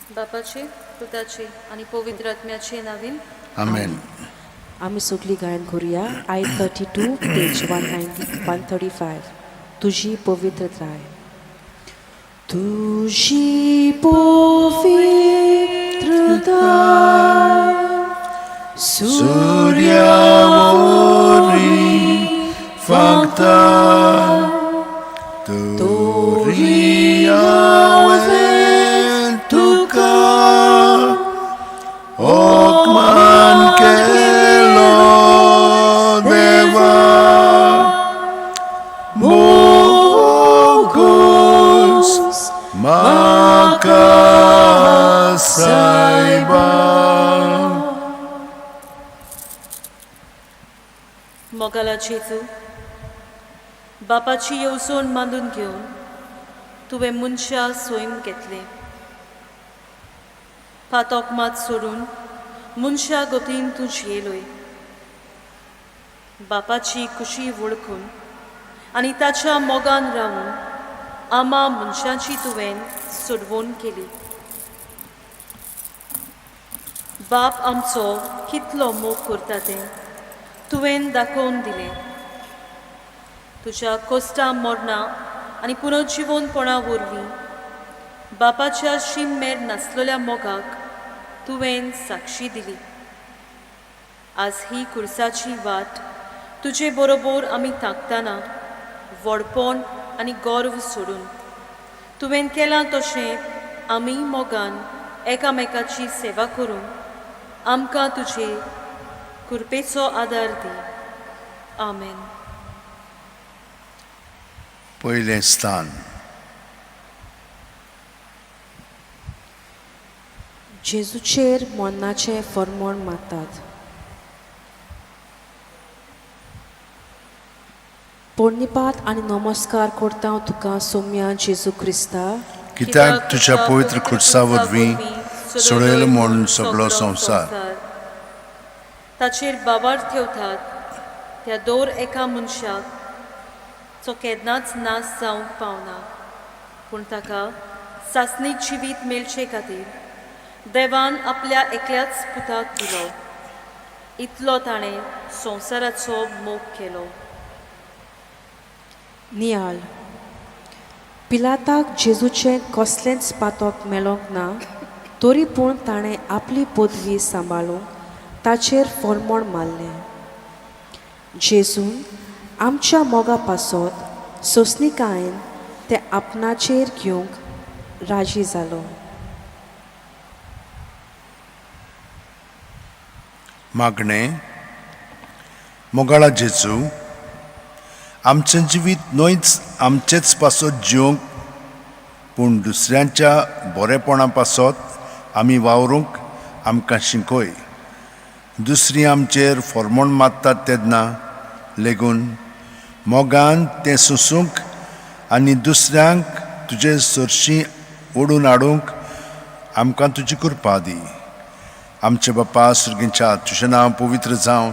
बापाचे, पुताचे आनी पवित्र आत्म्याचे नावीन. आमेन. आमी सगळीं गायन करुया. I 32, page 190, 135. तुजी पवित्रताय, तुजी पवित्रताय सुर्यावरी फांकता, तोरी हांवें तुका ओकमान केलो देवा, मोगूस म्हाका सायबा. मोगाला जेजू, बापाची येवजण मांडून घेवन तुवें मनशा सैम घेतलें. पातोक मात सोडून मनशा गतीन तूं जियेलोय. बापाची खुशी वळखून आनी ताच्या मोगान रावून आमा मनशाची तुवें सोडवण केली. बाप आमचो कितलो मोग करता तें तुवें दाखोवन दिलें. तुज्या कोश्टा मरणां आनी पुनर्जिवनपणा वरवीं बापाच्या शीम मेर नासलेल्या मोगाक तुवें साक्षी दिली. आज ही कुर्साची वाट तुजे बरोबर आमी तांकतना व्हडपण आनी गर्व सोडून तुवें केलां तशें आमी मोगान एकामेकाची सेवा करून आमकां तुजे कृपेचो आदार दी. आमेन. पयलें स्थान. जेजूचेर मरणाचें फर्मोण मारतात. पोरणिपात आनी नमस्कार करता तुका सोम्या जेजू क्रिस्ता, कित्याक तुज्या पवित्र खुर्सा वरवीं सोडयलो म्हूण सगळो संवसार. ताचेर बाबार ठेवतात त्या दर एका मनशाक जो केन्नाच नाश जावंक पावना, पूण ताका सासणीक जिवीत मेळचे खातीर देवान आपल्या एकल्याच पुताक दिलो. इतलो ताणें संवसाराचो मोग केलो. नियाळ. पिलाताक जेजूचें कसलेंच पातक मेळोंक ना, तरी पूण ताणें आपली पदवी सांबाळूंक ताचेर फर्मोण मारलें. जेजून आमच्या मोगा पासत सोंसणिकायेन तें आपणाचेर घेवंक राजी जालो. मागणें. मोगाळा जेजू, आमचें जिवीत न्हयच आमचेच पासत जिवंक, पूण दुसऱ्यांच्या बरेपणा पासत आमी वावरूंक आमकां शिकय. दुसरी आमचेर फॉर्मोण मारतात तेन्ना लेगून मोगान तें सोंसूंक आनी दुसऱ्यांक तुजे सरशीं ओडून हाडूंक आमकां तुजी कृपा दी. आमचे बापा सुर्गींच्या, तुजें नांव पवित्र जावं,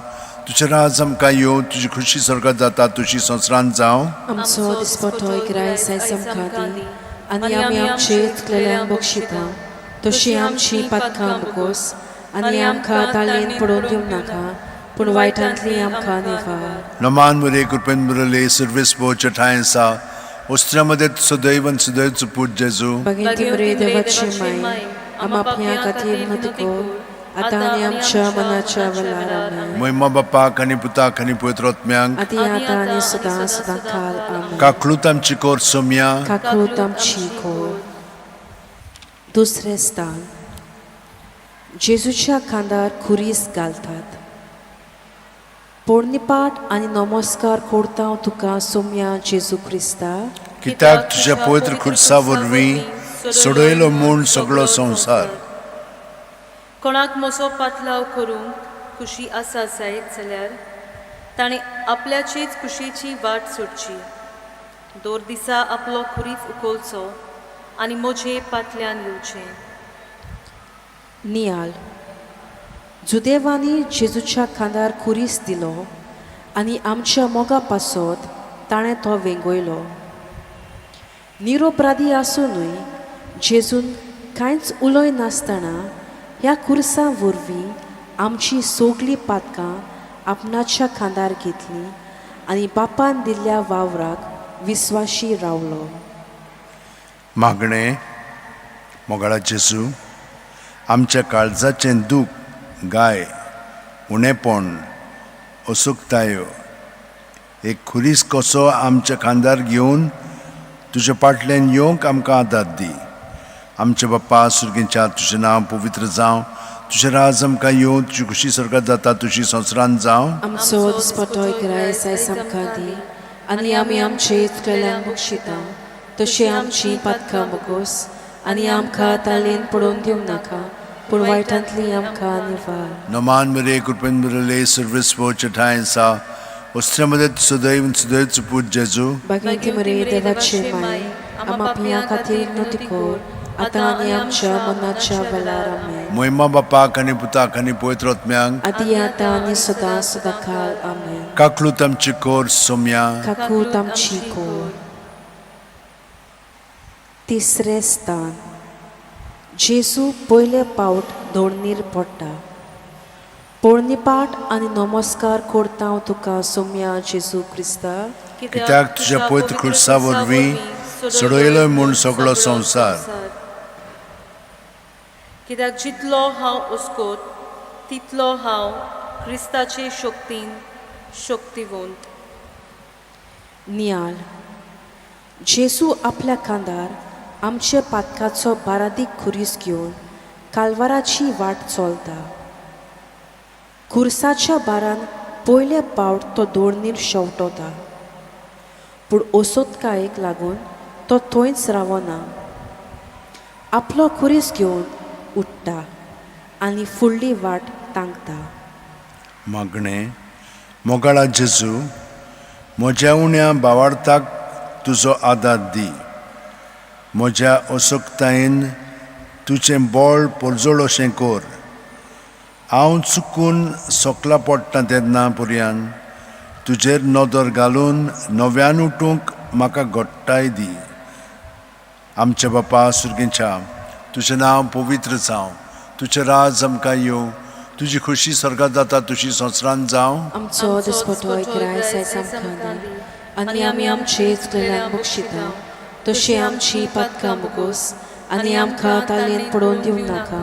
तुजें राज आमकां येवं, तुजी खुशी स्वर्गात जाता तुजी संवसारांत जावं. आमचो दिसपटो ग्रायस आयज आमकां दी आनी आमी आमचे चुकलेल्यांक बक्षिता तशी आमची पातकां बोगोस आनी आमकां ताळयेन पडोवन दिवं नाका, पूण वायटांतली आमकां निवार. नमान मरे, कृपेन भरले, सर्वेस्पर ठांय आसा. वस्त्रा मध्ये सदैव आनी सदैव पूत जेजू. भगिनी मरे, देवाची माय, आमा आपल्या खातीर विनवती कर, आतां आनी आमच्या मरणाच्या वेळार. आमेन. महिमा बापाक आनी पुताक आनी पवित्र आत्म्यांक. आदी आतां आनी सदां सदां काल. आमेन. काकळूत आमची कोर सोमया. काकळूत आमची कोर. दुसरें स्थान. जेजूच्या खांदार खुरीस घालतात. पोरणिपाट आनी नमस्कार करता तुका सोम्या जेजू क्रिस्ता, कित्याक तुज्या पवित्र खुर्सा वरवीं सोडयलो म्हूण सगळो संवसार. कोणाक म्हजो पातलाव करूंक खुशी आसा जायत जाल्यार ताणें आपल्याचेच खुशयेची वाट सोडची, दर दिसा आपलो खुरीस उखलचो आनी म्हजे पाटल्यान येवचें. नियाळ. जुदेवांनी जेजूच्या खांदार खुरीस दिलो आनी आमच्या मोगा पासत ताणें तो वेंगयलो. निरोपराधी आसुनूय जेजून कांयच उलय नासतना ह्या खुर्सा वरवीं आमची सगळीं पातकां आपणाच्या खांदार घेतली आनी बापान दिल्ल्या वावराक विस्वाशी रावलो. मागणें. मोगाळा जेजू, आमच्या काळजाचें दूख, गाय, उणेपण, असुकतायो एक खुरीस कसो आमच्या खांदार घेवन तुज्या फाटल्यान येवंक आमकां आदार दी. आमच्या बाप्पा सुर्गेच्या, तुजें नांव पवित्र जावं, तुजें राज आमकां येवं, तुजी खुशी स्वर्गात जाता तुजी संवसारान जावं. आमचो दिसपटो ग्रायस आयज आमकां दी आनी आमी आमचे चुकलेल्यांक बक्षिता तशी आमची पातकां बगोस आनी आमकां तालेन पडोवन दिवं नाका पूण वायटांतली आमकां निवार. नमान मरे कृपेन बरले सर्विस ठांय सा वस्त्रामध्ये सदैव सदैव चुपूत जेजू. बागेंती मरे देवाचे माय, आमा पियां खातीर नती कोर आतां आनी आमच्या मनाच्या वेळार. आमेन. मोहिमा बापाक आनी पुताक आनी पवित्र आत्म्यांक, आदी आतां आनी सदां सदां काल. आमेन. काकलूत आमची कोर सोम्या. काकूत आमची कोर. तिसरें स्थान. जेजू पयले पावट धोणीर पडटा. पोळणीपाठ आनी नमस्कार करता हांव तुका सोम्या जेजू क्रिस्ता, कित्याक तुज्या पवित्र खुर्सा वरवीं सोडयलो म्हूण सगळो संवसार. कित्याक जितलो हांव उस्कोत तितलो हांव क्रिस्ताचे शक्तीन शक्तिवंत. नियाळ. जेजू आपल्या खांदार आमचे पातकाचो बारादीक खुरीस घेवन कालवाराची वाट चलता. खुर्साच्या बारान पयले पावट तो दोडणीर शेवटता, पूण ओसोतकायेक लागून तो थंयच रावना. आपलो खुरीस घेवन उठ्ठा आनी फुडली वाट तांकता. मागणें. मोगाळा जेजू, म्हज्या उण्या बावार्थाक तुजो आदार दी. म्हज्या असक्तायेन तुजें बळ परजळ अशें कर. हांव चुकून सोकला पडटा तेन्ना पर्यान तुजेर नदर घालून नव्यान उठूंक म्हाका घट्टाय दी. आमच्या बापा सुर्गेच्या, तुजें नांव पवित्र जावं, तुजें राज आमकां येवं, तुजी खुशी स्वर्गात जाता तुजी संवसारान जावं. आमचो दिसपटो ग्रायस आयज आमकां दी आनी आमी आमचे चुकलेल्यांक बक्षिता तशी आमची पातकां बगोस आनी आमकां तालेन पडोवन दिवं नाका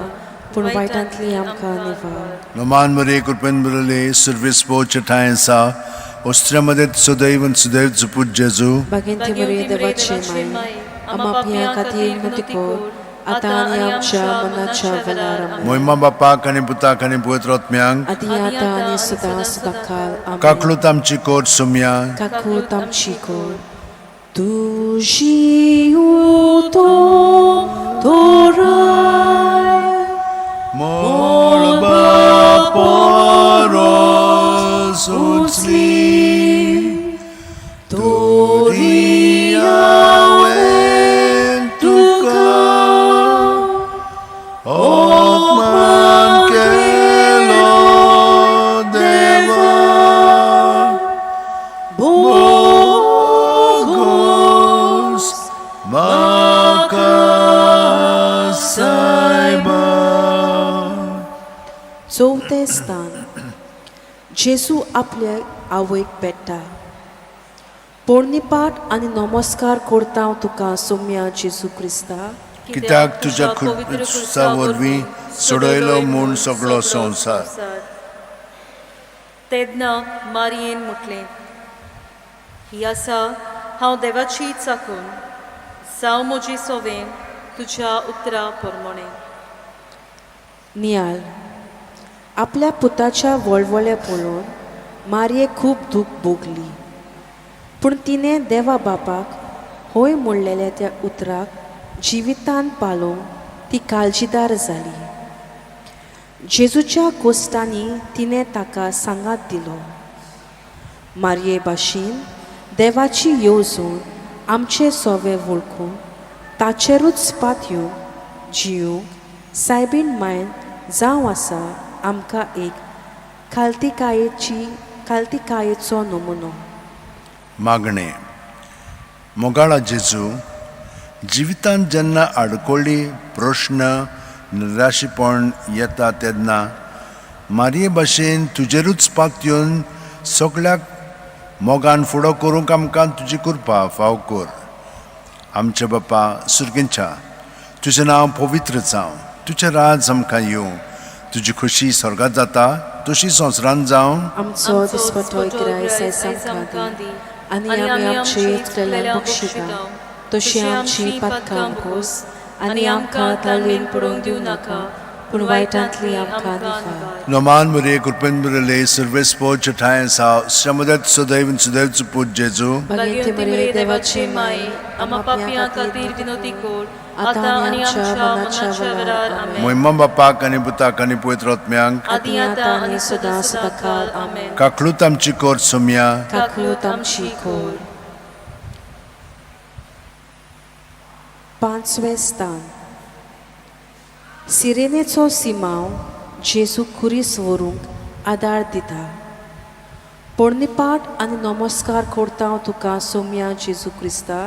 पूण वायटांतली आमकां निवार. नमान मरे कृपेन बरले सर्वीस पोच ठांय आसा वस्त्रामध्ये सदैव सदैव झुपूत जेजू. बागेंती मरे देवाचे माय, आमा पियां खातीर विनंती कर आतां आनी आमच्या मनाच्या वेळार. आमेन. मोहिमा बापाक आनी पुताक आनी पवित्र आत्म्यांक, आदी आतां आनी सदां सदां काल. आमेन. काकलूत आमची कोर सोम्या. काकूत आमची कोर. तुजी उतो तोराय मळबा परस उंचली तरी हांवें तुका अपमान केलो देवा, बोगोस म्हाका सायबा. चवथें स्थान. जेजू आपल्या आवयक पेट्टा. पोरणीपाठ आनी नमस्कार करता हांव तुका सोम्या जेजू क्रिस्ता, कित्याक तुज्या खुर्सा वरवीं सोडयलो म्हूण सगळो संवसार. तेन्ना मारयेन म्हटलें, ही आसा हांव देवाची चाकून, जावं म्हजी सोवें तुज्या उतरा प्रमाणें. नियाळ. आपल्या पुताच्या वळवळे पळोवन मारयेक खूब दूख भोगली, पूण तिणें देवा बापाक होय म्हणलेल्या त्या उतराक जिवितान पालोवंक ती काळजीदार जाली. जेजूच्या कोश्टांनी तिणें ताका सांगात दिलो. मारये भाशेन देवाची येवजण आमचे सोवे वळखून ताचेरूच पातयेवन जिवंक सायबीण मायन जावं आसा आमकां एक खालतिकायेचो नमुनो. मागणें. मोगाळा जेजू, जिवितांत जेन्ना आडखळी, प्रश्न, निराशीपण येता तेन्ना मारये भाशेन तुजेरूच पातयेवन सगळ्याक मोगान फुडो करूंक आमकां तुजी कृपा फाव कर. आमच्या बापा सुर्गींच्या, तुजें नांव पवित्र जावं, तुजें राज आमकां येवं, तुजी खुशी स्वर्गात जाता तशी संवसारांत जावं. आमचो दिसपटो गिरायस आयज आमकां दी आनी आमी आमचे चुकलेल्यांक बक्षिता तशी आमची पातकां बोगोस आनी आमकां ताळेन पडोवंक दिवं नाका पूण वायटांतली आमकां निवार. नमान मरे कृपेन बरले सर्वेस्पो ठांय साव श्रमदत सदैव सुदैव पूत जेजू. भाग्यवंती मरिये देवाची माई, आम्हा पापयां खातीर विनवती कर आतां आनी आमच्या मरणाच्या वेळार. आमेन. मोहिमा बापाक आनी पुताक आनी पवित्र आत्म्यांक, आदी आतां आनी सदां सदांकाळ. आमेन. काकलूत आमची कोर सोमया. काकलूत आमची खोल. पांचवें स्थान. सिरेनेचो सिमांव जेजू खुरीस व्हरूंक आदार दिता. पोरणीपाठ आनी नमस्कार करता हांव तुका सोम्या जेजू क्रिस्ता,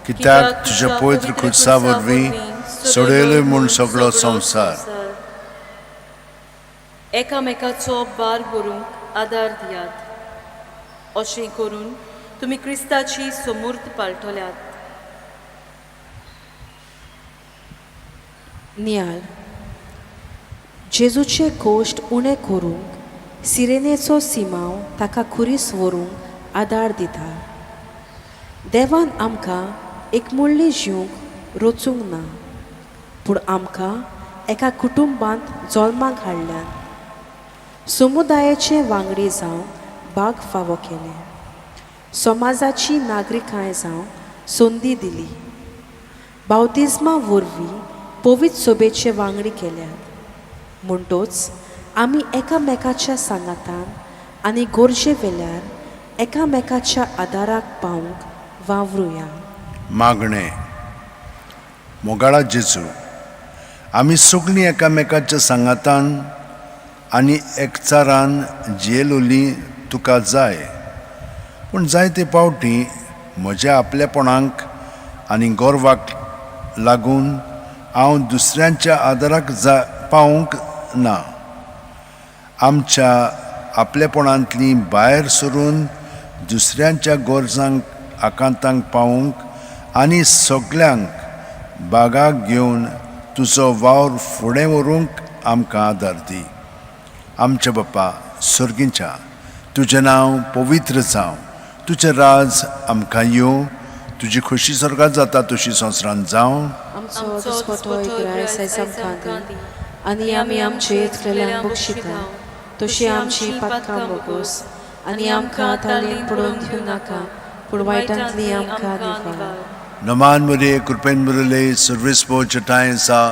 कित्याक तुज्या पवित्र खुर्सा वरवीं सोडयलो म्हूण सगळो संवसार. एकामेकाचो भार व्हरूंक आदार दियात, अशें करून तुमी क्रिस्ताची समूर्त पाळटल्यात. नियाळ. जेजूचे कोश्ट उणें करूंक सिरेनेचो सिमांव ताका खुरीस व्हरूंक आदार दिता. देवान आमकां एकमुळ्ळी जिवंक रचूंक ना, पूण आमकां एका कुटुंबांत जल्माक हाडल्यान समुदायाचे वांगडी जावंक भाग फावो केलें, समाजाची नागरिकांय जावंक संदी दिली, बावतिज्मा वरवीं पवित्र सोबेचे वांगडी केल्यात. म्हणटोच आमी एकामेकाच्या सांगातान आनी गरजे वेल्यार एकामेकाच्या आदाराक पावूंक वावरुया. मागणें. मोगाळा जेजू, आमी सगळीं एकामेकाच्या सांगातान आनी एकचारान जियेलोली तुका जाय, पूण जायते पावटी म्हज्या आपलेपणाक आनी गर्वाक लागून हांव दुसऱ्यांच्या आदाराक पावूंक ना. आमच्या आपलेपणांतली भायर सरून दुसऱ्यांच्या गरजांक आकांतांक पावूंक आनी सगल्यांक बागाक घेवन तुजो वावर फुडें व्हरूंक आमकां आदार दी. आमच्या बापा सर्गीच्या, तुजें नांव पवित्र जावं, तुजें राज आमकां येवं, तुजी खोशी स्वर्गात जाता तशी संवसारांत जावं. आमचो दिसपटो गिरायस आयज आमकां दी आनी आमी आमचे चुकलेल्यांक बक्षिता तशी आमची पातकां बोगोस आनी आमकां तालीन पडोवन दिवं नाका पूण वायटांतली आमकां निवार. नमान मरे कृपेन बरले सर्वेस्पो ठांय सा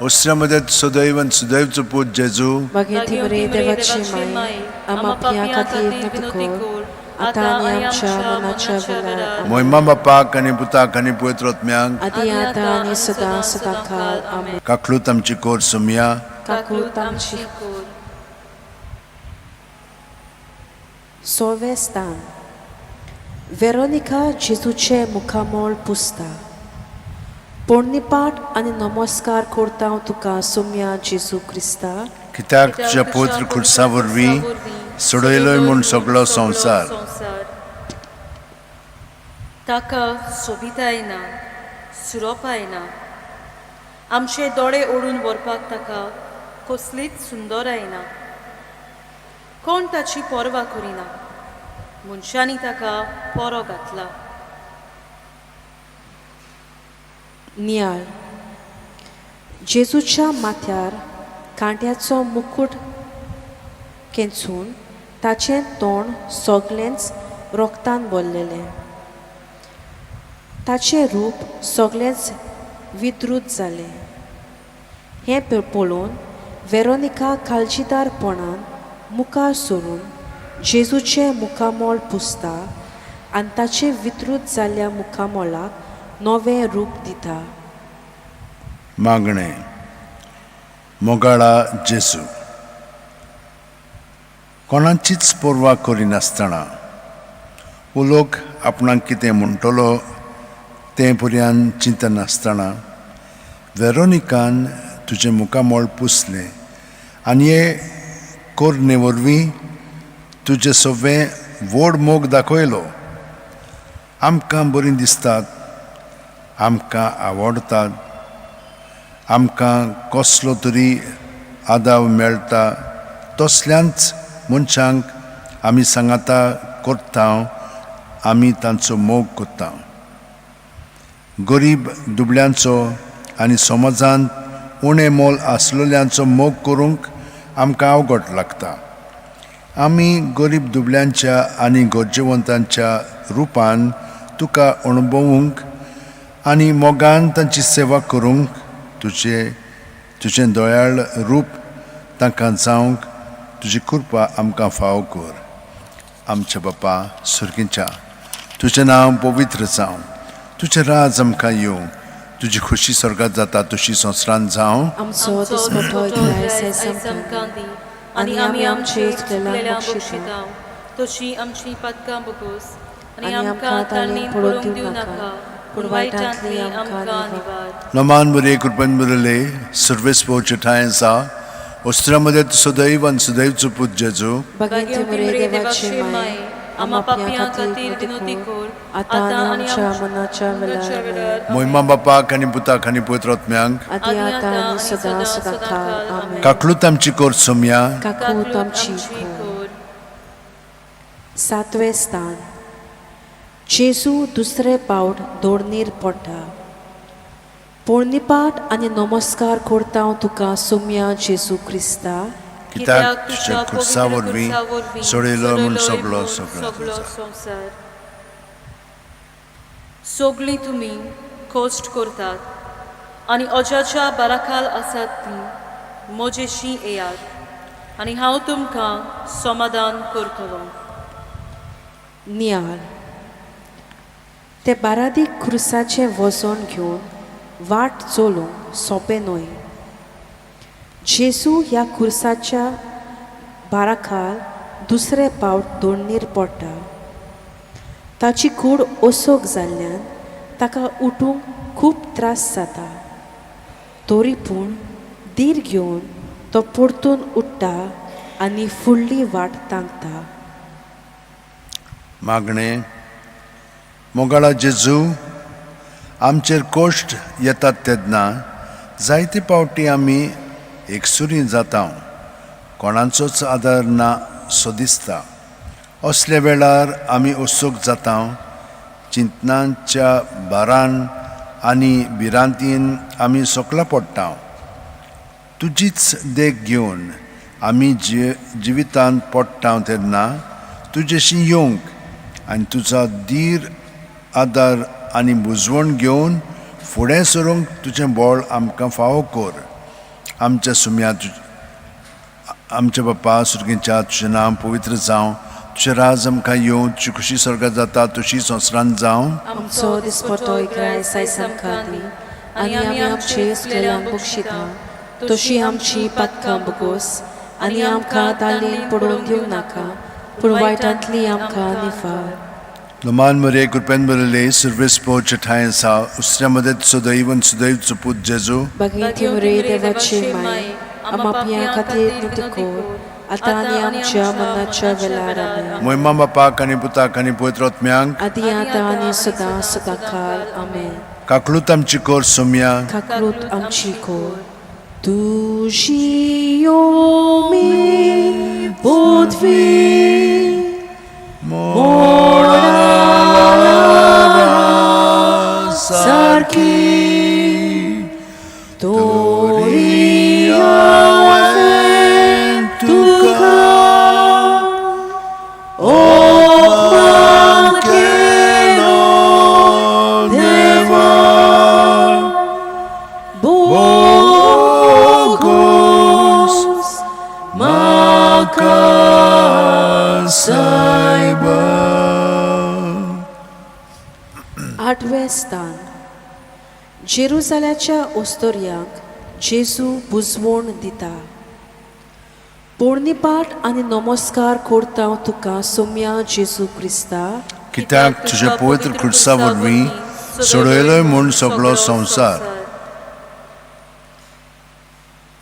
ओस्त्र्या सदैव सुदैवचो पूत जेजू. भाग्यवंती मरिये देवाची माई, आम्हा पापयां खातीर विनवती कर आतां आनी आमच्या मरणाच्या वेळार. आमेन. मोहिमा बापाक आनी पुताक आनी पवित्र आत्म्यांक, आदी आतां आनी सदां सदांकाळ. आमेन. काकलूत आमची कोर सोमया. काकूत आमची कोर. सवें स्थान. वेरोनिका जेजूचें मुखामळ पुसता. पोरणीपाठ आनी नमस्कार करता हांव तुका सोम्या जेजू क्रिस्ता, कित्याक तुज्या पवित्र खुर्सा वरवीं सोडयलोय म्हूण सगळो संवसार. ताका सोबिताय ना, सुरोपाय ना, आमचे दोळे ओडून व्हरपाक ताका कसलीच सुंदराय ना. कोण ताची पर्वा करिना, मनशांनी ताका पोरो घातला. नियाळ. जेजूच्या माथ्यार कांट्याचो मुकूट खेंचून ताचें तोंड सगळेंच रोगतान भरलेलें, ताचें रूप सगळेंच विद्रूत जालें. हें पळोवन वेरोनिका काळजीदारपणान मुखार सरून जेजूचें मुखामळ पुसता आनी ताचें विद्रूत जाल्ल्या मुखामळाक नवें रूप दिता. मागणें. मोगाळा जेजू, कोणाचीच पर्वा करिनासतना वो लोक आपणाक कितें म्हणटलो तें पर्यान चिंतनासतना वेरोनिकान तुजें मुखामळ पुसलें आनी हे कोरणे वरवीं तुजें सगळें व्हड मोग दाखयलो. आमकां बरीं दिसतात, आमकां आवडटात, आमकां कसलो तरी आदाव मेळटा तसल्यांच मनशांक आमी सांगाता करता, आमी तांचो मोग करता. गरीब दुबळ्यांचो आनी समाजांत उणें मोल आसलेल्यांचो मोग करूंक आमकां अवघड लागता. आमी गरीब दुबळ्यांच्या आनी गरजेवंतांच्या रुपान तुका अणभवूंक आनी मोगान तांची सेवा करूंक तुजें तुजें दयाळ रूप तांकां जावंक तुजी कृपा आमकां फावो कर. आमच्या बापा सुर्गींच्या, तुजें नांव पवित्र जावं, तुजें राज आमकां येवं, तुजी खुशी स्वर्गात जाता तशी संवसारांत जावं. आमचो दिसपटो ग्रायस आयज आमकां दी आनी आमी आमचे चुकलेल्यांक बक्षिता तशी आमची पातकां बगोस आनी आमकां तांणी पडूंक दिवं नाका, पूण वायटांतली आमकां निवार. नमान बरे कृपेन बरले सर्वेस पोवचे ठांय आसा वस्त्रां सदैव आनी सदैवचो पूत जेजू. भगिनी मुरे देवाचे माये, आमा पापयां खातीर विनवती कर आतां आनी आमच्या मनाच्या वेळार. मोहिमा बापाक आनी पुताक आनी पवित्र आत्म्यांक, आदी आतां आनी सदां सदां काळ. आमेन. काकलूत आमची कोर सोमया. काकूत आमची कोर. सातवें स्थान. जेजू दुसरे पावट दोडणीर पडटा. पोरणीपाट आनी नमस्कार करता हांव तुका सोम्या जेजू क्रिस्ता, कित्याक तुज्या खुर्सा वरवीं सोडयलो म्हूण सगलो सगलो संवसार. सगळीं तुमी कश्ट करतात आनी अजाच्या बाराखाल आसात ती म्हजेशी येयात आनी हांव तुमकां समाधान करतलो. नियाळ. ते बारादीक क्रुसाचें वजन घेवन वाट चलोवंक सोंपें न्हय. जेजू ह्या खुर्साच्या बाराखाल दुसरे पावट दोडणीर पडटा. ताची कूड ओसोक जाल्ल्यान ताका उठूंक खूब त्रास जाता, तरी पूण धीर घेवन तो परतून उठ्ठा आनी फुडली वाट तांकता. मागणें. मोगाळा जेजू, आमचेर कश्ट येतात तेन्ना जायते पावटी आमी एकसुरी जाता, कोणाचोच आदार ना सो दिसता. असल्या वेळार आमी उत्सूक जाता, चिंतनाच्या भारान आनी भिरांतीन आमी सोकला पडटा. तुजीच देख घेवन आमी जिवितांत पडटा तेन्ना तुजेशी येवंक आनी तुजो धीर आदार आनी बुजवण घेवन फुडें सरूंक तुजें बळ आमकां फावो कर. आमच्या सुम्या आमच्या बापा सुर्गींच्या, तुजें नांव पवित्र जावं, तुजें राज आमकां येवं, तुजी खुशी स्वर्गात जाता तशी संवसारांत जावं. आमचो दिसपटो ग्रायस आयज आमकां दी आनी आमी आमचे चुकलेल्यांक बक्षिता तशी आमची पातकां बगोस आनी आमकां तालीन पडोवन दिवं नाका, पूण वायटांतली आमकां निफार. लमान मरे कृपेन बरले सर्वेस पोवचे ठांय आसा उसऱ्या मदत सदैव आनी सदैवचो पूत जेजू. भगिनी मुरे देवाचे माये, आमा पापयां खातीर विनवती कर आतां आनी आमच्या मनाच्या वेळार. आमेन. मोहिमा बापाक आनी पुताक आनी पवित्र आत्म्यांक, आदी आतां आनी सदां सदां काळ. आमेन. काकलूत आमची कोर सोमया. काकलूत आमची कोर. तुजी उमेद पृथ्वी सारकी तोरी हांवें तुका अपमान केलो देवा, बोगोस म्हाका सायबा. आठवें स्थान. जेरुजाल्याच्या ओस्तोर्यांक जेजू बुजवण दिता. पोरणीपाट आनी नमस्कार करता हांव तुका सोम्या जेजू क्रिस्ता, कित्याक तुज्या पवित्र खुर्सा वरवीं सोडयलोय म्हूण सगळो संवसार.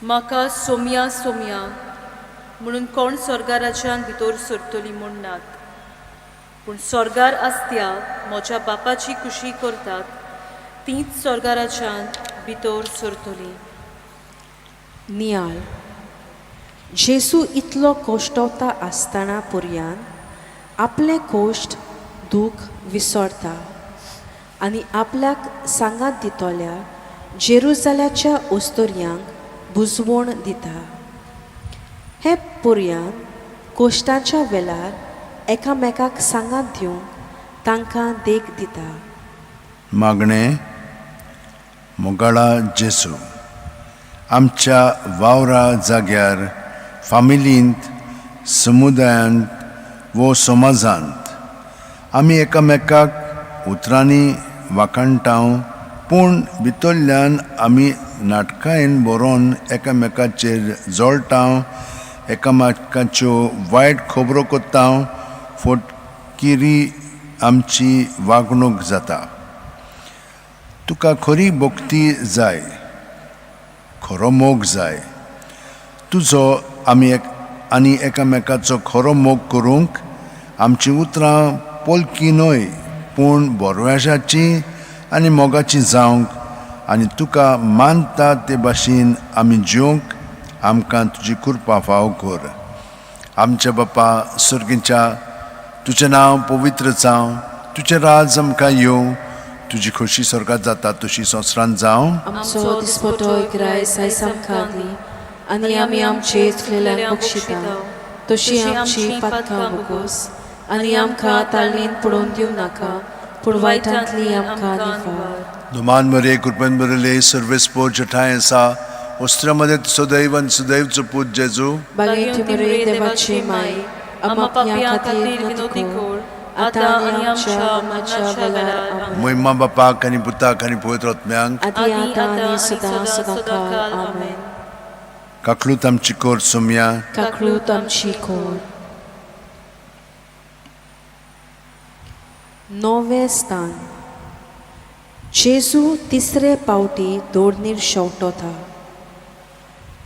म्हाका सोमया सोमया म्हणून कोण स्वर्गाराज्यान भितर सरतली म्हूण नात, पूण स्वर्गार आसत्या म्हज्या बापाची खुशी करतात तींच स्वर्गाराज्यान भितर सरतली. नियाळ. जेजू इतलो कोश्टवता आसतना पुरयान आपलें कोश्ट दूख विसरता आनी आपल्याक सांगात दितल्या जेरुजाल्याच्या ओस्तोरयांक बुजवण दिता. हे पुरयान कोश्टाच्या वेळार एकामेकाक सांगात दिवंक तांकां देख दिता. मागणें. मोगाळा जेजू, आमच्या वावरा जाग्यार, फामिलींत, समुदायांत वो समाजांत आमी एकामेकाक उतरांनी वाखाणटाव, पूण भितरल्यान आमी नाटकायेन बरोवन एकामेकाचेर जळटाव, एकामेकाच्यो वायट खबरो करता, फटकिरी आमची वागणूक जाता. तुका खरी भक्ती जाय, खरो मोग जाय. तुजो आमी एक आनी एकामेकाचो खरो मोग करूंक आमचीं उतरां पोलकी न्हय पूण बरव्याशाची आनी मोगाची जावंक आनी तुका मानता ते भाशेन आमी जिवंक आमकां तुजी कृपा फाव कर. आमच्या बापा सर्गीच्या, तुजें नांव पवित्र जावं, तुजें राज आमकां येवं, तुजी खोशी स्वर्गात जाता तशी संवसारांत जावं. आमचो दिसपटो ग्रायस आयज आमकां दी आनी आमी आमचे चुकलेल्यांक बक्षिता तशी आमची पातकां बोगोस आनी आमकां ताळणेन पडोवन दिवं नाका पूण वायटांतली आमकां निवार. दुमान मरे कृपेन बरले सर्वेस्पोर जठाय आसा वस्त्रामध्ये सदैव आनी सदैवचो पूत जेजू. बागेंत मरे देवाची माय, आमा पापयां खातीर विनोती कर आतां आनी आमच्या मरणाच्या वेळार. आमेन. महिमा बापाक आनी पुताक आनी पवित्र आत्म्यांक, आदी आतां आनी सदां सदांकाळ. आमेन. काकलूत आमची कोर सोमया. काकलूत आमची कोर. नवें स्थान. जेजू तिसरे पावटी दोडणीर शेवटता.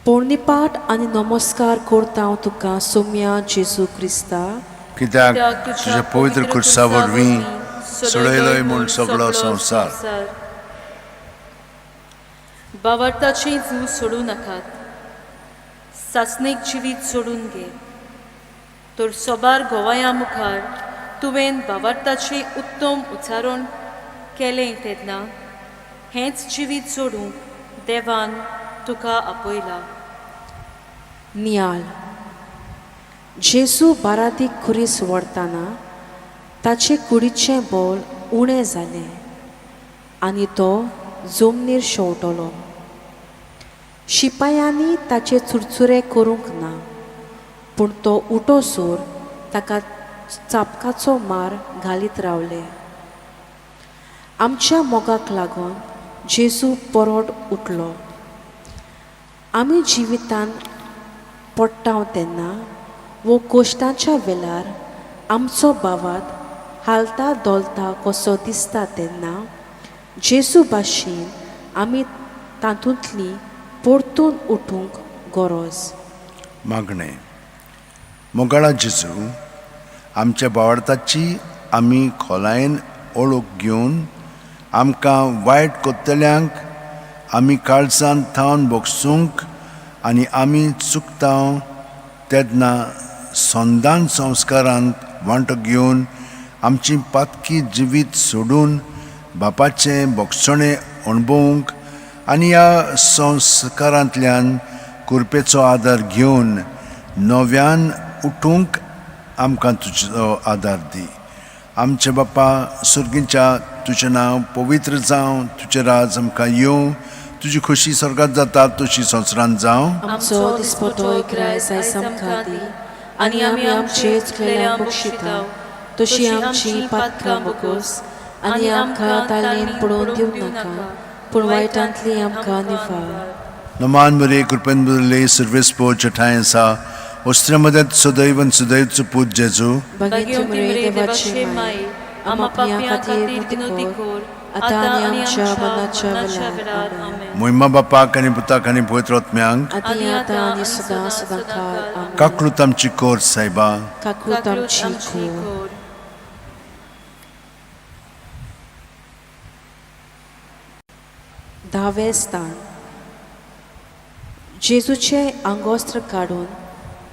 पोरणीपाठ आनी नमस्कार करता हांव तुका सोम्या जेजू क्रिस्ता, कित्याक तुज्या पवित्र खुर्सा वरवीं सोडयलोय म्हूण सगळो संवसार. बावडताचें जू सोडूं नाकात, सासणीक जिवीत सोडून घे, तर सोबार गोवाया मुखार तुवें बावडताचें उत्तम उच्चारण केलें तेन्ना हेंच जिवीत सोडूंक देवान तुका आपयला. नियाळ. जेजू बारादीक खुरीस व्हरतना ताचे कुडीचें बोल उणें जालें आनी तो जमनीर शेंवटलो. शिपायांनी ताचे चुरचुरे करूंक ना, पूण तो उठोसर ताका चापकाचो मार घालीत रावले. आमच्या मोगाक लागून जेजू परत उठलो. आमी जिवितान पडटा तेन्ना वो कोश्टाच्या वेळार आमचो भावात हालता धोलता कसो दिसता तेन्ना जेजू भाशेन आमी तातूंतली परतून उठूंक गरज. मागणें. मोगाळा जेजू, आमच्या बावडताची आमी खोलायेन ओळख घेवन आमकां वायट करतल्यांक आमी काळजांत थावन भोगसूंक आनी आमी चुकता तेन्ना संदान संस्कारांत वांटो घेवन आमची पातकी जिवीत सोडून बापाचें भोगसणें अणभवूंक आनी ह्या संस्कारांतल्यान कृपेचो आदार घेवन नव्यान उठूंक आमकां तुजो आदार दी. आमचे बापा सर्गीच्या, तुजें नांव पवित्र जावं, तुजें राज आमकां येवं, तुजी खोशी स्वर्गात जाता तशी संवसारांत जावं. आमचो दिसपटो ग्रायस आयज आमकां दी आनी आमी आमचे चुकलेल्यांक बक्षिता तशी आमची पातकां बोगोस आनी आमकां ताळणेन पडोवन दिवं नाका पूण वायटांतली आमकां निवार. नमान मरे कृपेन बरले सर्वेस्पोर जठाय आसा वस्त्रामध्ये सदैव आनी सदैवचो पूत जेजू. बागेंत मरे देवाची माय, आमा पापयां खातीर विनवती कर आतां आनी आमच्या मरणाच्या वेळार. आमेन. मोहिमा बापाक आनी पुताक आनी पवित्र आत्म्यांक. आदी आतां आनी सदां सदां काळ. आमेन. काकलूत आमची कोर सायबा. काकूत आमची कोर. धावें स्थान. जेजूचें आंगोस्त्र काडून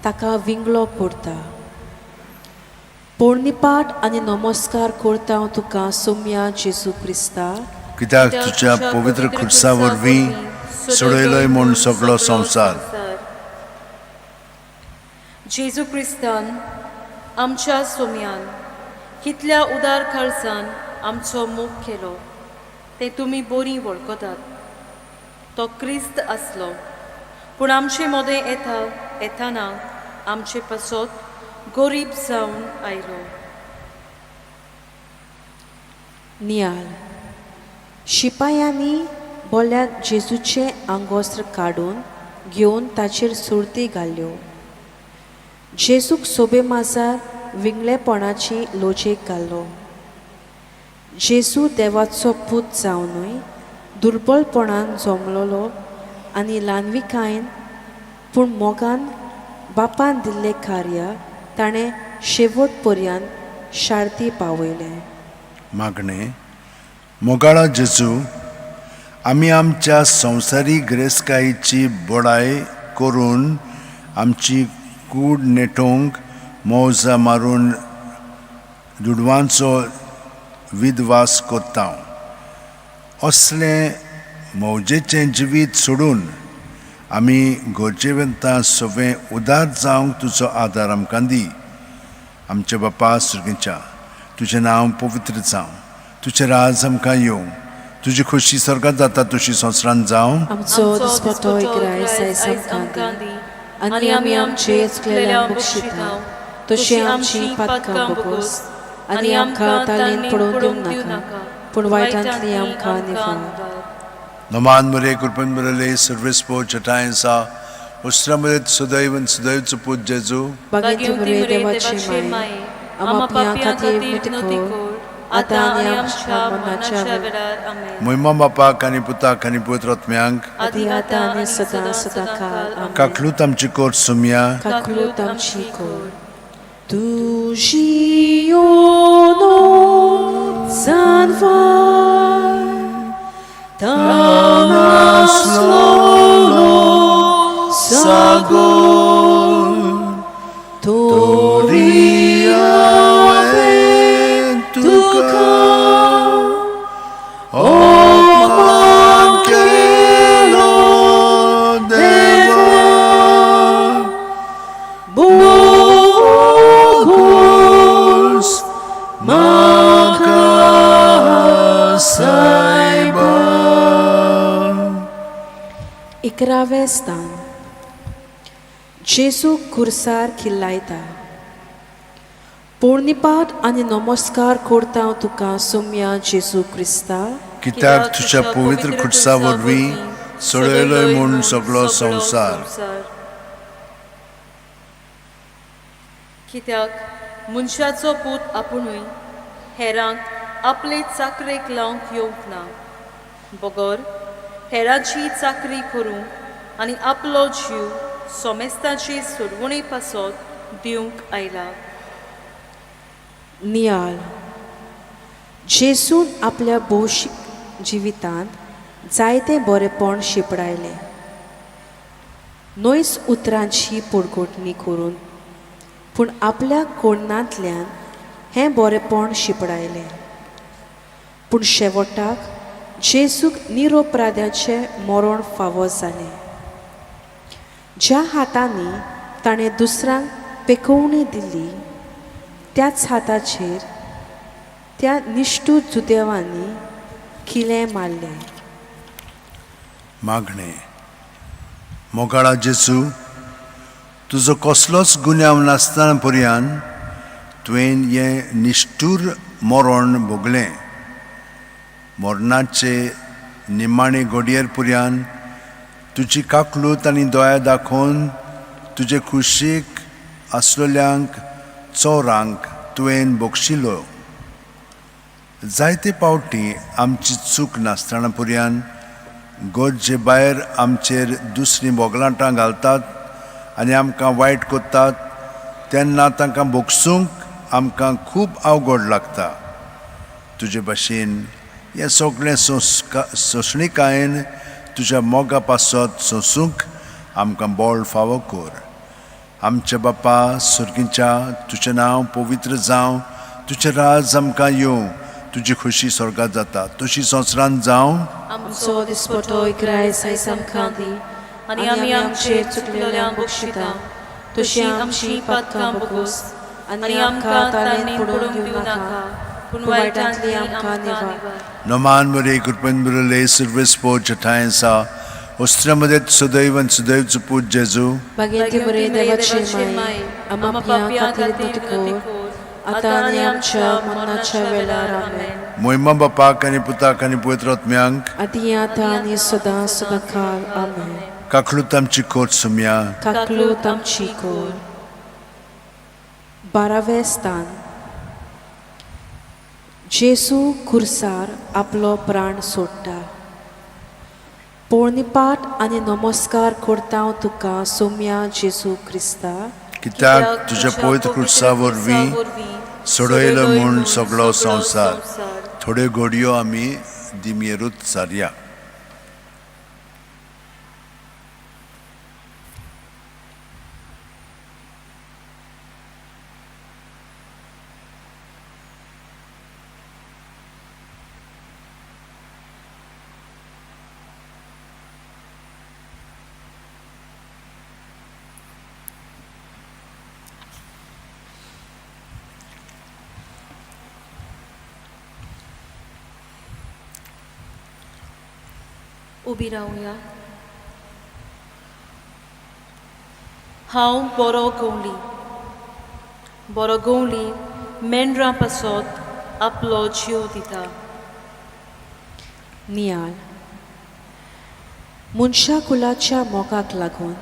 ताका विंगळो करता. पोरणीपाठ आनी नमस्कार करता हांव तुका सोम्या जेजू क्रिस्ता, कित्याक तुज्या पवित्र खुर्सा वरवीं सोडयलोय म्हूण सगळो संवसार. जेजू क्रिस्तान आमच्या सोम्यान कितल्या उदार काळजान आमचो मोग केलो तें तुमी बरीं वळखतात. तो क्रिस्त आसलो पूण आमचे मदें येता येताना आमचे पासत गरीब जावन आयलो. नियाल. शिपायांनी बोल्या जेजूचें आंगोस्त्र काडून घेवन ताचेर सुर्ती घाल्यो. जेजूक सोबे माजार विंगळेपणाची लोजेक घालो. जेजू देवाचो पूत जावनूय दुर्बलपणान जमलोलो आनी ल्हानविकायेन पूण मोगान बापान दिल्लें कार्य ताणें शेवट पर्यंत शार्ती पावयलें. मागणें. मोगाळा जेजू, आमी आमच्या संवसारीक गिरेस्तकायेची बडाय करून आमची कूड नेटोवंक मौजां मारून दुडवांचो विदवास करता. असलें मौजेचें जिवीत सोडून आमी गरजेवंतां सवें उदार जावंक तुजो आदार आमकां दी. आमच्या बापा सुर्गेच्या, तुजें नांव पवित्र जावं, तुजें राज आमकां येवं, तुजी खोशी स्वर्गात जाता तशी संवसारांत जावं. आमचो दिसपटो इग्रायस आयज आमकां दी आनी आमी आमचे चुकलेल्यांक बक्षिता तशी आमची पातकां बोगोस आनी आमकां तालीन पडोवन दिवं नाका, पूण वायटांतली आमकां निवार. नमान मरे, कृपेन बरले सर्वेस्पो चटाय आसा उस्त्रामरे सदैव सदैव पूत जेजू. बागेंत मरे देवाची माये, आमा पापयां खातीर विनवती कर आतां आनी आमच्या मरणाच्या वेळार. आमेन. मोहिमा बापाक आनी पुताक आनी पवित्र आत्म्यांक. आदी आतां आनी सदां सदां काळ. आमेन. काकलूत आमची कोर सुमया. काकलूत आमची कोर. तुजी ओनो जानवाय तानासलोलो सागोर तोरी हांवें तुका अपमान केलो देवा, बोगोस म्हाका सायबा. इकरावें स्थान. जेजू खुर्सार खिल्लायता. पोरणीपाठ आनी नमस्कार करता हांव तुका सोम्या जेजू क्रिस्ता, कित्याक तुज्या पवित्र खुर्सा वरवीं सोडयलोय म्हूण सगळो संवसार. कित्याक मनशाचो पूत आपुणूय हेरांक आपले चाकरेक लावंक येवंक ना, बगर हेरांची चाकरी करूंक आनी आपलो जीव सोमेस्ताची सोडवणी पासत दिवंक आयला. नियाळ. जेजून आपल्या भौशीक जिवितांत जायते बरेपण शिंपडायलें, न्हयच उतरांची पोडगोटणी करून पूण आपल्या कोणांतल्यान हें बरेपण शिंपडायलें. पूण शेवटाक जेजूक निरोपराध्याचें मरण फावो जालें. ज्या हातांनी ताणें दुसऱ्यांक पेकोवणी दिली त्याच हाताचेर त्या निश्ठूर जुदेवांनी किलें मारलें. मागणें. मोगाळा जेजू, तुजो कसलोच गुन्यांव नासतना पर्यान तुवें हें निश्ठूर मरण भोगलें. मरणाचे निमाणे घडयेर पर्यान तुजी काकलूत आनी दया दाखोवन तुजे खुशीक आसलेल्यांक चोरांक तुवें बक्षिलो. जायते पावटी आमची चूक नासतना पुरयान गरजे भायर आमचेर दुसरीं बोगलाटां घालतात आनी आमकां वायट करतात तेन्ना तांकां भोगसूंक आमकां खूब अवघड लागता. तुजे भाशेन हें सगळें सोंसणीकायेन तुज्या मोगा पासत सोंसूंक आमकां बळ फावो कर. आमच्या बापा सर्गीच्या, तुजें नांव पवित्र जावं, तुजें राज आमकां येवं, तुजी खोशी स्वर्गात जाता तशी संवसारांत जावं. आमचो दिसपटो इग्रायस आयज आमकां दी आनी आमी आमचे चुकलेल्यांक बक्षिता तशी आमची पातकां बगोस आनी आमकां ताणें पडोवंक दिवं नाका पूण वायटांतली आमकां निवार. नमान मरे कृपेन बरले सर्वेस पो जठाय सा वस्त्र मदत सदैव आनी सदैव पूत जेजू. बागेंती बरे देवाची माय आमा पापयां खातीर विनंती कर आतां आनी आमच्या मरणाच्या वेळार. आमेन. मोहिमा बापाक आनी पुताक आनी पवित्र आत्म्यांक आदी आतां आनी सदां सदां काल. आमेन. काकलूत आमची कोट सुमया. काकलूत आमची कोर. बारावें स्थान. जेजू खुर्सार आपलो प्राण सोडटा. पोळणीपाठ आनी नमस्कार करता हांव तुका सोम्या जेजू क्रिस्ता, कित्याक तुज्या पवित्र क्रुसा वरवीं सोडयलो म्हूण सगळो संवसार. थोड्यो घडयो आमी दिमयेरूच सारया. उबी रावया. हांव बरो गवळी. बरो गवळी मेंढरां पासत आपलो जीव दिता. नियाळ. मनशा कुलाच्या मोगाक लागून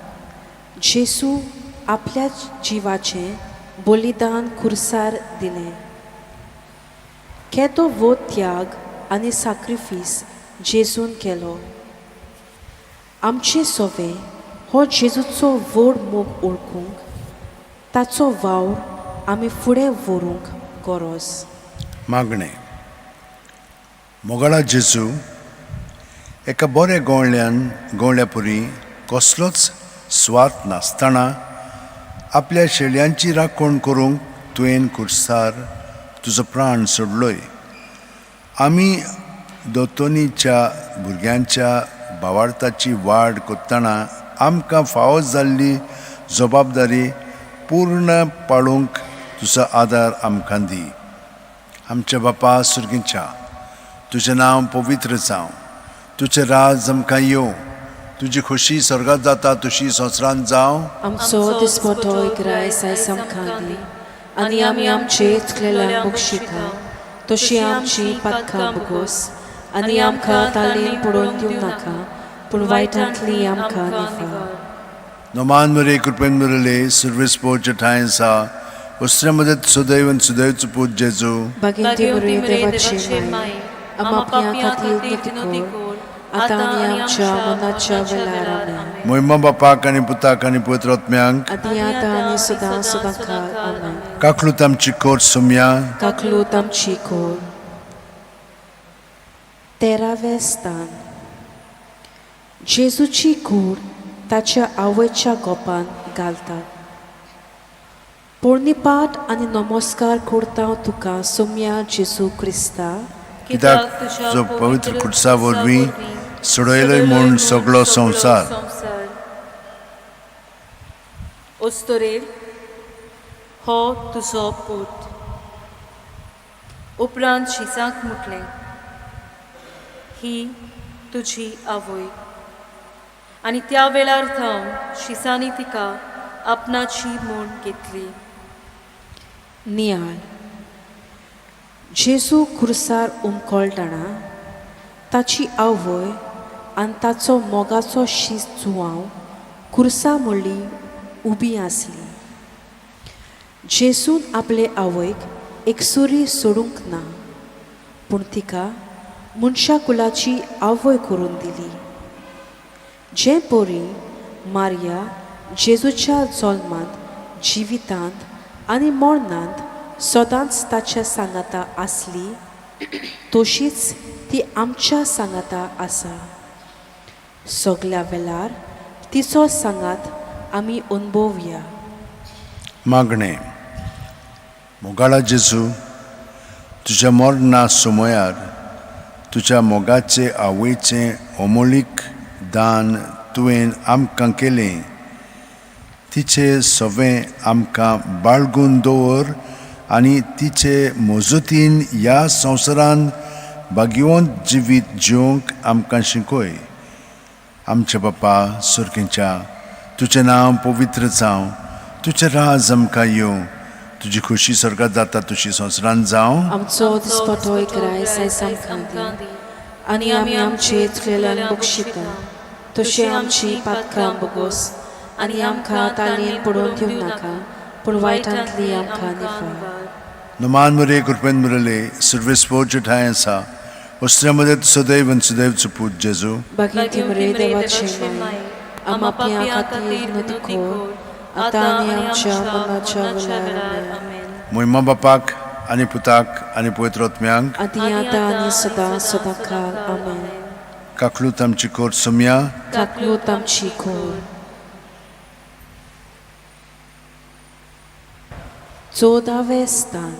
जेजू आपल्या जिवाचें बलिदान खुर्सार दिलें. केदो व्हड त्याग आनी साक्रिफीस जेजून केलो. आमचें सोवें हो जेजूचो व्हड मोग वळखूंक ताचो वावर आमी फुडें व्हरूंक गरज. मागणें. मोगाळा जेजू, एका बऱ्या गवळ्यान गवळ्यापुरी कसलोच स्वार्थ नासतना आपल्या शेळयांची राखण करूंक तुवें खुर्सार तुजो प्राण सोडलोय. आमी दोतोनीच्या भुरग्यांच्या भावार्थाची वाड करतना आमकां फावो जाल्ली जबाबदारी पूर्ण पाळूंक तुजो आदार आमकां दी. आमच्या बापा सुर्गीच्या, तुजें नांव पवित्र जावं, तुजें राज आमकां येवं, तुजी खोशी स्वर्गात जाता तशी संवसारांत जावं. आमचो दिसपटो इग्रायस आयज आमकां दी आनी आमी आमचे चुकलेल्यांक बक्षिता तशी आमची पातकां बगोस आनी आमकां तालीन पडोवन दिवं नाका पूण वायटांतली आमकां निवार. नमान मरे कृपेन बरले सर्वेस पो जठाय सा वस्त्र मदत सदैव आनी सदैव पूत जेजू. बागेंती बरे देवाची माय आमा पापयां खातीर विनंती कर आतां आनी आमच्या मरणाच्या वेळार. आमेन. मोहिमा बापाक आनी पुताक आनी पवित्र आत्म्यांक आदी आतां आनी सदां सदां काल. आमेन. काकलूत आमची कोर सुमया. काकलूत आमची कोर. तेरावें स्थान. जेजूची कूड ताच्या आवयच्या गोपान घालतात. पोरणीपाठ आनी नमस्कार करता हांव तुका सोम्या जेजू क्रिस्ता, कित्याक तुजो पवित्र खुर्सा वरवीं सोडयलोय म्हूण सगळो संवसार. अस्तुरेर हो तुजो पूत. उपरांत शिसाक म्हटलें, ही तुजी आवय. आनी त्या वेळार थावन शिसांनी तिका आपणाची म्हूण घेतली. नियाळ. जेजू खुर्सार उमकळटना ताची आवय आनी ताचो मोगाचो शीस जुवांव खुर्सा मुळी उबी आसली. जेजून आपले आवयक एकसुरी सोडूंक ना पूण तिका मनशा कुलाची आवय करून दिली. जे परी मारिया जेजूच्या जल्मांत, जिवितांत आनी मरणांत सदांच ताच्या सांगाता आसली, तशीच ती आमच्या सांगाता आसा. सगल्या वेळार तिचो सांगात आमी अणभवया. मागणें. मोगाळा जेजू, तुज्या मरणा सुमयार तुज्या मोगाचे आवयचें अमोलीक दान तुवें आमकां केलें. तिचे सवें आमकां बाळगून दवर आनी तिचे मजतीन ह्या संवसारान भाग्यवंत जिवीत जिवंक आमकां शिकय. आमच्या बापा सुर्खेच्या, तुजें नांव पवित्र जावं, तुजें राज आमकां येवं, तुजी खोशी स्वर्गात जाता तशी संवसारान जावं. आमचो दिसपटो ग्रायस आयज आमकां दी आनी आमी आमचे चुकलेल्यांक बक्षिता, तशी आमची पातकां बोगोस आनी आमकां तालयेन पडोवन दिवं नाका, पूण वायटांतली आमकां निफार. नमान मरे कृपेन मुरले सर्वेस पोच ठांय आसा वस्त्र्या सदैव आनी सदैव पूत जेजू. बाकी मरे देवाचे माय, आमा पियां खातीर विनवती कर, आतां आनी आमच्या मरणाच्या वेळार. आमेन. मोहिमा बापाक आनी पुताक आनी पवित्र आत्म्यांक, आदी आतां आनी सदां सदां काल. आमेन. काकलूत आमची कोर सोमया. काकलूत आमची कोर. 14वें स्थान.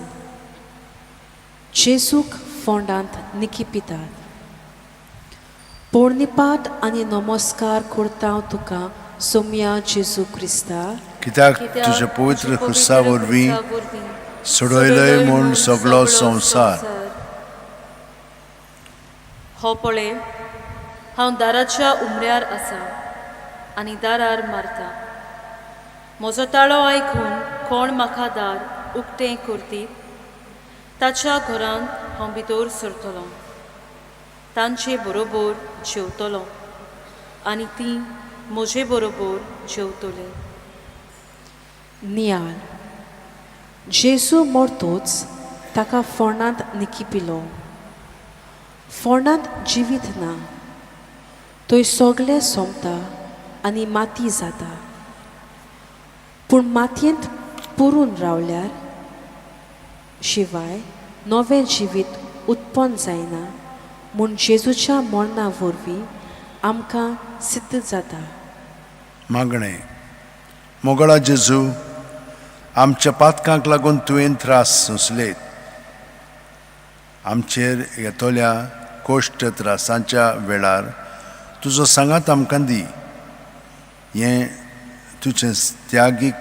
जेजूक फोंडांत निकिपितात. पोर्णिपाट आनी नमस्कार करता तुका सोमया जेजू क्रिस्ता, कित्याक तुज्या पवित्र खुर्सा वरवीं सोडयलय म्हूण सगळो संवसार. हो पळय, हांव दाराच्या उमऱ्यार आसा आनी दारार मारता. म्हजो ताळो आयकून कोण म्हाका दार उक्तें करतीत, ताच्या घरांत हांव भितर सरतलो, तांचे बरोबर जेवतलो आनी तीं म्हजे बरोबर जेवतलीं. नियाळ. जेजू मरतोच ताका फोंडांत निकिपिलो. फोंडांत जिवीत ना, थंय सगळें सोंपता आनी माती जाता. पूण मातयेंत पुरून रावल्यार शिवाय नवें जिवीत उत्पन्न जायना म्हूण जेजूच्या मरणा वरवीं आमकां सिद्ध जाता. मागणें. मोगळा जेजू, आमच्या पातकांक लागून तुवें त्रास सोंसलेत. आमचेर येतल्या कोश्ट त्रासांच्या वेळार तुजो सांगात आमकां दी. हें तुजें त्यागीक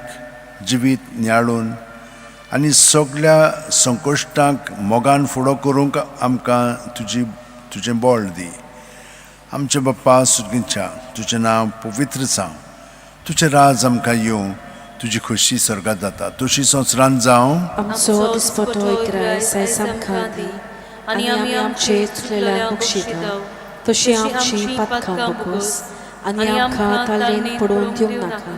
जिवीत नियाळून आनी सगळ्या संकश्टांक मोगान फुडो करूंक आमकां तुजें बळ दी. आमच्या बाप्पा सुर्गीच्या, तुजें नांव पवित्र जावं, तुजें राज आमकां येवं, तुजी खोशी स्वर्गात जाता तशी संवसारान जावं. आमचो दिसपटो ग्रायस आयज आमकां दी आनी आमी आमचे चुकलेल्यांक बक्षिता, तशी आमची पातकां बोगोस आनी आमकां तालयेन पडोवन दिवं नाका,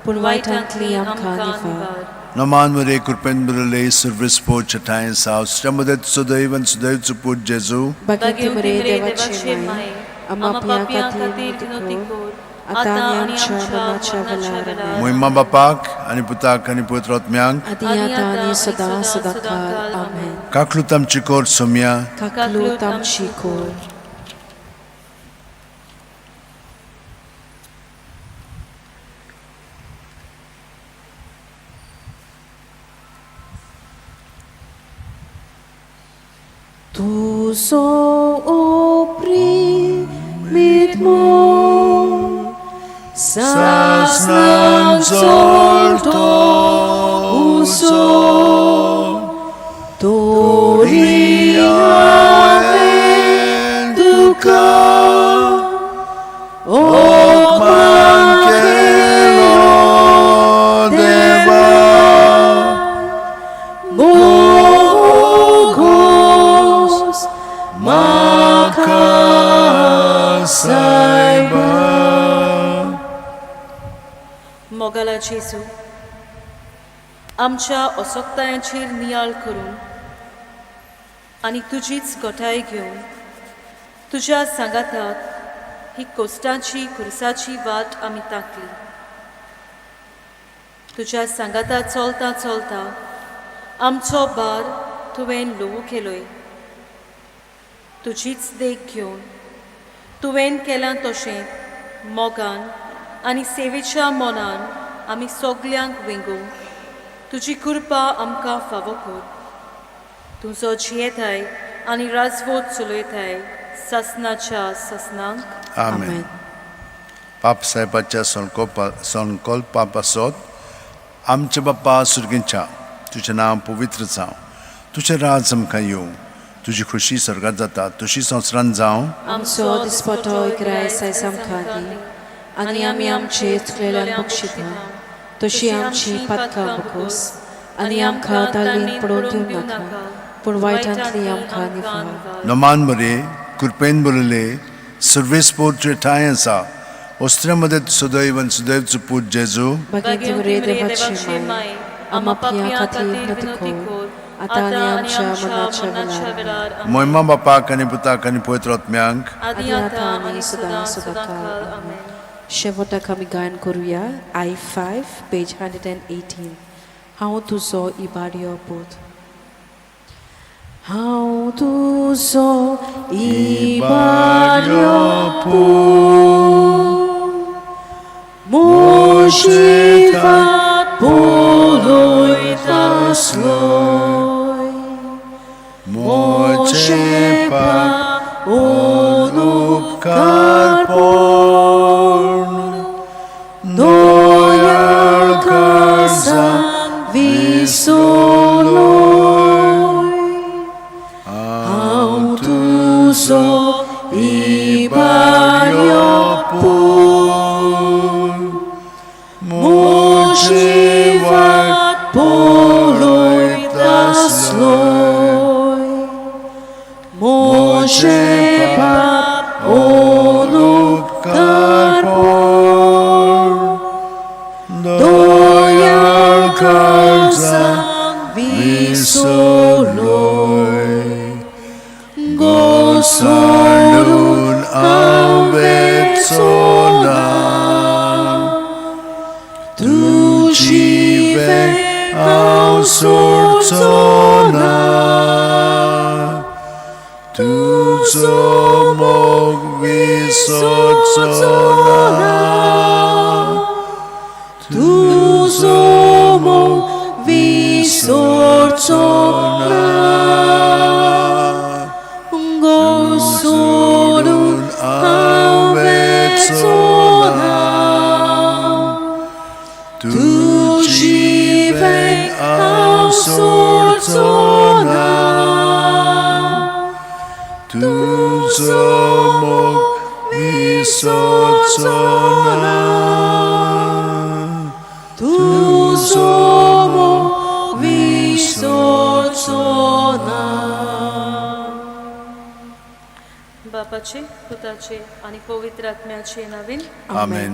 पूण वायटांतली आमकां निफार. नमान मरे कृपेन मुरले सर्वेस पोच ठांय आसा वस्त्र्या सदैव आनी सदैव पूत जेजू. बाकी मरे देवाचे माय, आमा पियां खातीर विनवती कर, आतां आनी आमच्या मरणाच्या वेळार. आमेन. मोहिमा बापाक आनी पुताक आनी पवित्र आत्म्यांक, आदी आतां आनी सदां सदां काल. आमेन. काकलूत आमची कोर सोमया. काकलूत आमची कोर. तुजो oprimit mo Sasnan zolto uso Toria Duka Okman kelo deva Bogos Makasaiba. मोगाला जेजू, आमच्या असक्तायांचेर नियाळ करून आनी तुजीच गोठाय घेवन तुज्या सांगाताक ही कोश्टाची खुर्साची वाट आमी ताकली. तुज्या सांगाता चलता चलता आमचो भार तुवें ल्हवू केलोय. तुजीच देख घेवन तुवें केलां तशें मोगान आनी सेवेच्या मनान आमी सगल्यांक वेंगोवंक तुजी कृपा आमकां फावो कर. तुजो जियेताय आनी राजवट चलयताय सासनाच्या सासनांक. आमेन. पाप साहेबाच्या संकल्पा पासत आमच्या बाप्पा सुर्गेच्या तुजें नांव पवित्र जावं, तुजें राज आमकां येवं, तुजी खुशी स्वर्गात जाता तशी संवसारांत जावं. आमचो दिसपटो इकराय आयज आमकां दी आनी आमी आमचे चुकलेल्यांक बक्षिता तशी आमची पातकां बकोस आनी आमकां तालीन पडोवन दिवं नाका पूण वायटांतली आमकां निफाळ. नमान मरे, कृपेन बरयले, सर्वेस्पोर तुजे ठांय आसा, वस्त्रा मदें सदैव आनी सदैवचो पूत जेजू. बागेंत मरे देवाची माय, आमा पापयां खातीर विनवती कर आतां आनी आमच्या मरणाच्या वेळार. मोहिमा बापाक आनी पुताक आनी पवित्र आत्म्यांक. आदी आतां आनी सदां सदांकाळ. आमेन. शेवटाक आमी गायन करुया I 5 page 118, हांव तुजो इबाडयो पूत. हांव तुजो इबाडयो पूत, म्हजी वाट पळयतासलोय, म्हजें पाप अनुपकार उपकार दयाळ काळजान विसरलोय. हांव तुजो इबाडयो पूत, म्हजी वाट पळयतासलोय, म्हजें पाप अनुपकार दयाळ काळजान विसरलोय. गोसांडून हांव वेचो ना, तुजी वेंग हांव सोडचो ना, तुजो मोग विसरचो ना, तुजो मोग विसरचो ना. गोसोडून हांव वेचो ना, तुजी वेंग हांव सोडचो ना, तुजो मोग विसरचो ना, तुजो मोग विसरचो ना. बापाचे, पुताचे आनी पवित्र आत्म्याचे नांवान. आमेन.